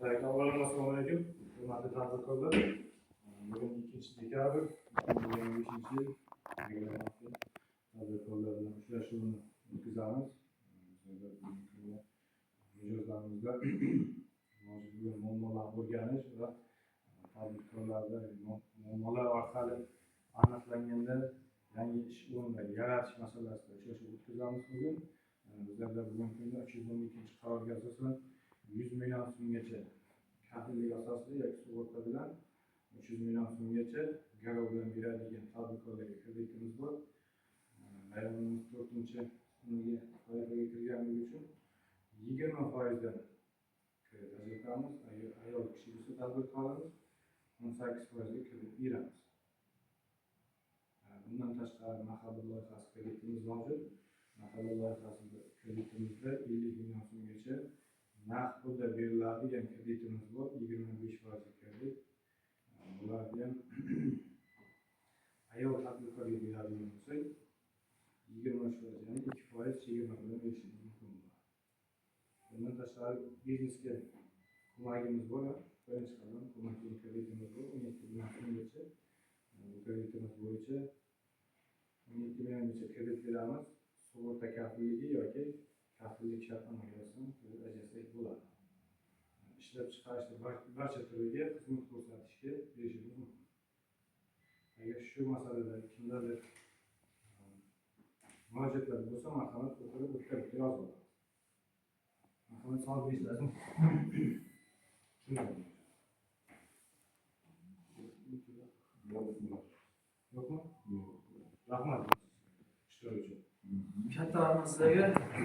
Так, avvalambor assalomu alaykum, hurmatli tadbirkorlar. Bugun 2 dekabr 2025-yil, tadbirkorlar bilan uchrashuvni o'tkazamiz. Bizlarda bugungi kunda mijozlarimizda mavjud bo'lgan muammolarni o'rganish va tadbirkorlarda muammolar orqali aniqlanganda yangi ish o'rinlari yaratish masalasida uchrashuv o'tkazamiz bugun. Bizlarda bugungi kunda 312-qarorga asosan 100 million so'mgacha kafillik asosida yoki sug'urta bilan 300 million so'mgacha garov bilan beradigan tadbirkorlarga kreditimiz bor. Rayonimiz to'rtinchi qismiga, toifaga kirganligi uchun 20 foizdan kredit ajratamiz. Agar ayol kishi bo'lsa tadbirkorimiz, 18 foizga kredit beramiz. Bundan tashqari, mahalla loyihasi kreditimiz mavjud. Mahalla loyihasida kreditimizda 50 million so'mgacha naqd pulda beriladigan kreditimiz bor, 25 foizli kredit. Bularni ham ayol tadbirkorga beradigan bo'lsak, 23 foiz, ya'ni 2 foiz chegirma bilan berishimiz mumkin bo'ladi. Bundan tashqari, biznesga ko'magimiz bor, birinchi qadam ko'makli kreditimiz bor, 17 million so'mgacha. Bu kreditimiz bo'yicha 17 milliongacha kredit beramiz, sug'urta kafilligi yoki kafillik shartnomaga asosan kredit ajratsak bo'ladi. Ishlab chiqarishni barcha turiga, xizmat ko'rsatishga berishimiz mumkin. Agar shu masalada kimdadir murojaatlar bo'lsa, marhamat, o'tirib bitta bitta yozib olamiz. Marhamat, savol berishlaringiz mumkin. Tushunmadim. Yo'q. Yo'qmi? Yo'q. Rahmat ishtirok uchun. Katta rahmat sizlarga.